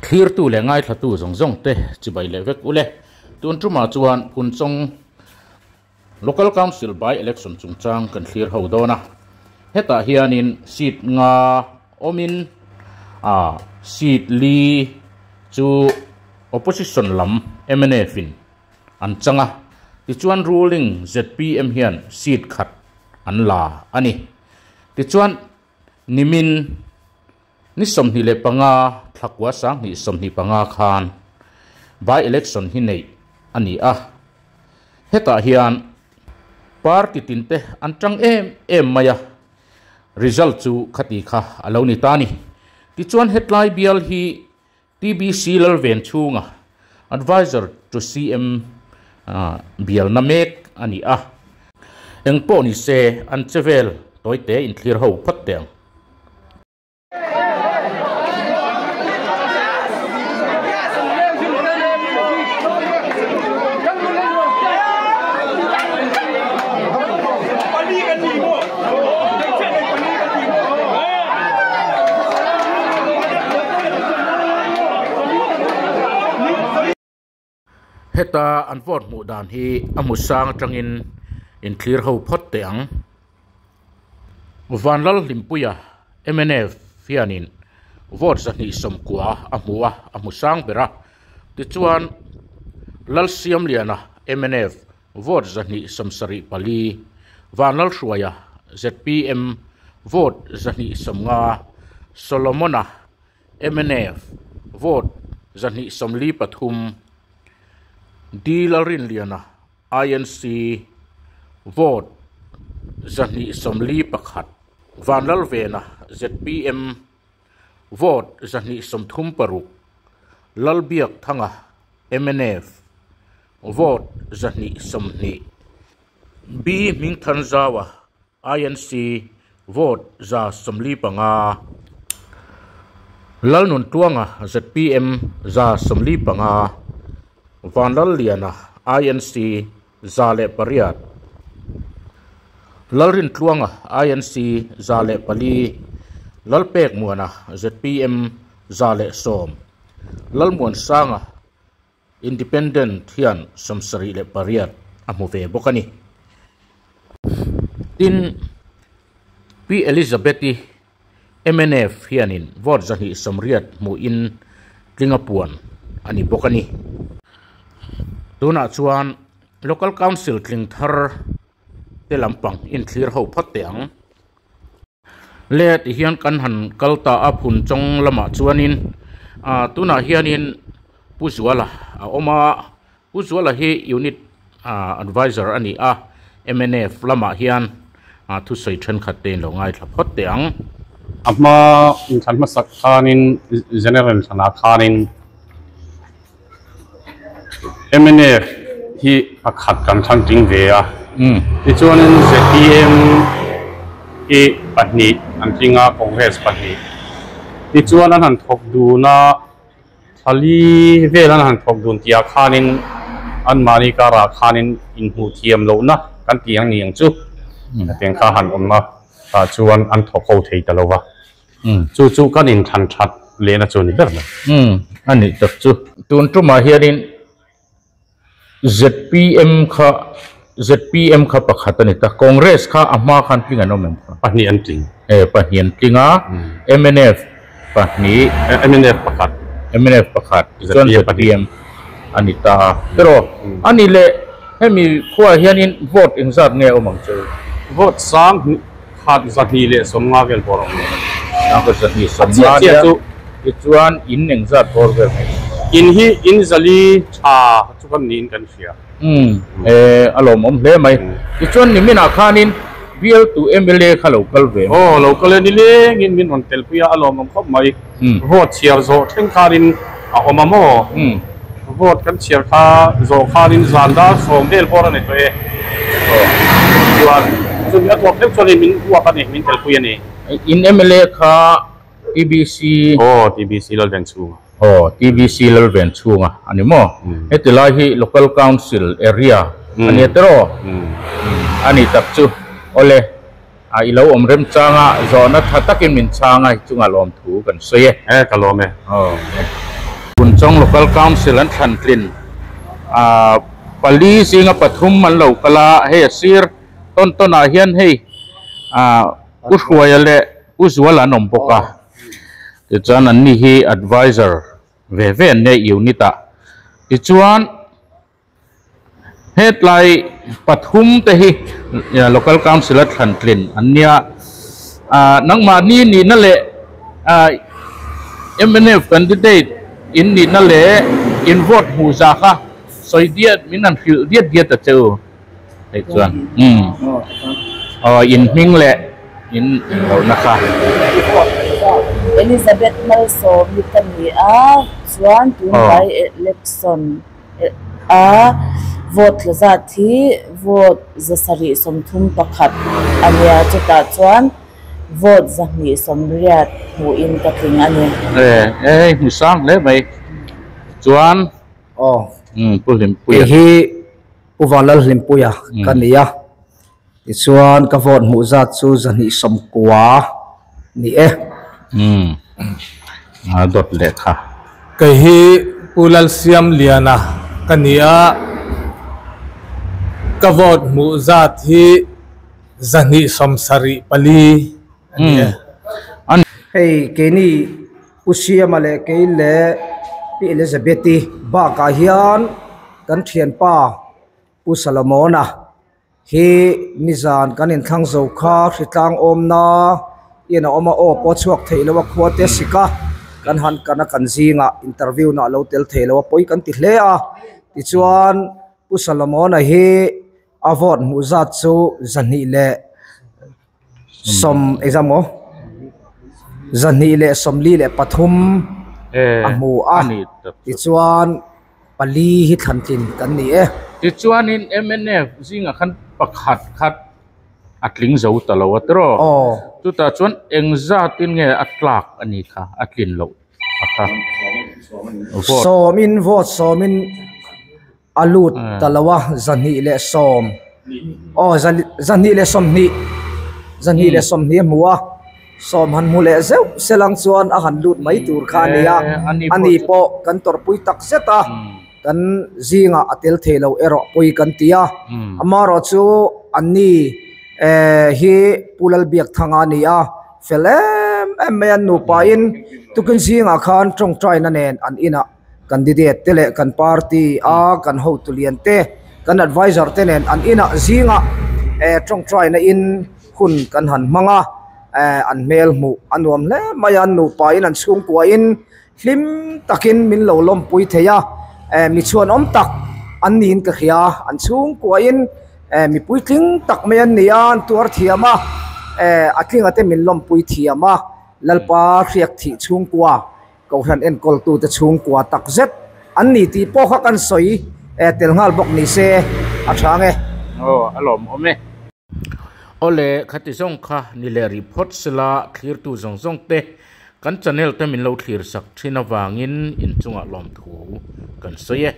Thlirtu leh ngaithlatu zawng zawng te chibai leh vek ule. Tun tumah chuan Phunchawng Local Council by Election chungchang kan thlir ho dawn a. Hetah hianin seat nga awmin a seat li chu Opposition lam mnf in an chang a, tichuan ruling zpm hian seat khat an la a ni. Tichuan nimin ni 25 thlakua 2025 khan by election hi neih a ni a. Hetah hian party tin te an tang em em mai a, result chu khati kha a lo ni ta a ni. Tichuan hetlai bial hi TBC Lalvenchhunga, Adviser to CM, bialna mek a ni a. Engpawh ni se an che vel tawite inthlir ho phawt teh ang. Heta an vote hmuh dan hi a hmu sang atangin inthlir ho phawt teh ang. Vanlalhlimpuia mnf hianin vote 290 a hmu a, a hmu sang ber a. Tichuan Lalsiamliana mnf Vote 274, Vanlalhruaia, zpm, Vote 250, Solomona, mnf, Vote 243, D Lalrinliana, INC, Vote 241, Vanlalvena, zpm, Vote 236, Lalbiakthanga, mnf, Vote 220, B Hmingthanzaua, INC, Vote 145, Lalnuntluanga, zpm, 145, Vanlalliana, INC, 108, Lalrintluanga, INC, 104, Lalpekmuana, zpm, 110, Lalmuansanga, Independent hian 78 a hmu ve bawk a ni. Tin, Pi Elizabeth-i mnf hianin vote 280 hmuhin tling a puan a ni bawk a ni. Tunah chuan Local Council tling thar te lampang inthlir ho phawt teh ang. Le ti hian kan han kal ta a Phunchawng lamah chuanin ah tunah hianin Pu Zuala a awm a, Pu Zuala hi unit ah adviser a ni a, mnf lamah hian ah thusawi thenkhat te in lo ngaithla phawt teh ang. A hma inthlan hmasak khanin General thlanah khanin mnf hi pakhat kan thlang tling ve a tichuanin zpm hi pahnih an tling a congress pahnih tichuan an han thawk dun a thali vel an han thawk dun tih ah khanin anmahni karah khanin inhmuh thiam lohna kan tih ang ni ang chu hetiang kha han awm a tah chuan an thawk ho thei ta lo va. Chu chu kan inthlan that lehna chu a ni ber mai. Umm a nih tak chu. Tun tumah hianin zpm kha zpm kha pakhat a ni ta. Congress kha a hma khan tling an awm em kha? Pahnih an tling. E pahnih an tling a, mnf pahnih. Mnf pakhat. Mnf pakhat chuan zpm a ni ta a. Pero a ni leh hemi khuaah hianin vote engzat nge a awm ang che u? Vote sang Khat 250 vel bawr a awm. Khat 250 nia. Tichuan in engzat bawr vel mai? In hi in zali tha chu kan niin kan hria. Umm e a lawmawm hle mai. Tichuan niminah khanin bial tu mla kha lo kal ve. Aw lo kal e nilengin min rawn telpui a a lawmawm khawp mai. Vote chhiar zawh thleng khanin a awm a maw? Vote kan chhiar kha zawh khanin zan dar sawm vel bawr a ni tawh e. Chuan chumi a tawp hleuh chuanin min uap a ni, min telpui a ni. In mla kha TBC. Aw TBC Lalvenchhunga. Aw TBC Lalvenchhunga a ni maw? Heti lai hi Local Council area a nia tiraw? A ni tak chu. Awle. A i lo awm remchang a, zawhna tha takin min chhang a, i chungah lawmthu kan sawi e. E, ka lawm e. Aw. Phunchawng Local Council an thlan tlin ah pali zinga pathum an lo kal a, hei a sir tawn tawn ah hian hei ah Pu Hruaia leh Pu Zuala an awm bawk a, tichuan an ni hi adviser ve ve an nia unit ah tichuan Hetlai pathum te hi Local Council a thlan tlin an nia. Nangmahni nihna leh mnf candidate in nihna leh in vote hmuh zah kha sawi diat min han hrilh diat diat a che u. Hei chuan aw in hming leh in lohna kha. Elizabeth Malsawmi ka ni a, chuan tunlai election A vote tla zat hi vote 731 a nia, chutah chuan vote 280 hmuhin ka tling a ni. E, hei hmu sang hle mai chuan Aw, Pu Hlimpuia. Kei hi Pu Vanlal Hlimpuia ka ni a, tichuan ka vote hmuh zat chu 290 ni e. Umm a dawt leh kha. Kei hi Pu Lalsiamliana ka ni a, ka vote hmuh zat hi 274 a ni e. Hei keini Pu Siama leh kei leh Pi Elizabeth-i bakah hian kan thianpa Pu Solomon-a Hi nizan kan inthlang zo kha hritlang awmna in a awm a, aw pawh chhuak theih lo a khua te sik a, kan han kan a kan zingah interview na a lo tel thei lo a pawi kan ti hle a, tichuan Pu Solomon-a hi a vote hmuh zat chu 210 engzam maw 243 a hmu a, tichuan. Pali hi thlan tlin kan ni e. Tichuanin mnf zingah khan pakhat khat a tling zo ta lo a tiraw? Aw. Chutah chuan engzatin nge a tlak a ni kha, a tlin loh a kha? Vote. Sawmin vote sawmin a lut ta lo a, 210. Aw, 220, 220 a hmu a. Sawm han hmu leh zeuh selang chuan a han lut mai tur kha a ni a, ani pawh kan tawrhpui tak zet a, kan zingah a tel thei lo erawh pawi kan ti a, amaherawh chu anni hi Pu Lalbiakthanga a ni a, fel em em mai a, an nupain tukin zingah khan tawngtaina nen an inah candidate te leh kan party a kan hotu lian te, kan adviser te nen an inah zingah tawngtaina in. Hun kan han hmang a, an hmel hmuh a nuam hle mai a, an nupain an chhungkuain hlim takin min lo lawmpui thei a, mi chhuanawm tak an niin ka hria, an chhungkuain mi puitling tak mai an ni a, an tuar thiam a, a tlinga te min lawmpui thiam a, Lalpa hriak thih chhungkua Kohhran enkawltute chhungkua tak zet an ni tih pawh kha kan sawi tel nghal bawk ni se a tha ang e. Aw, a lawmawm e. Awle, khati zawng kha ni leh rih phawt sela thlirtu zawng zawng te kan channel te min lo thlir sak thin avangin inchungah lawmthu kan sawi e.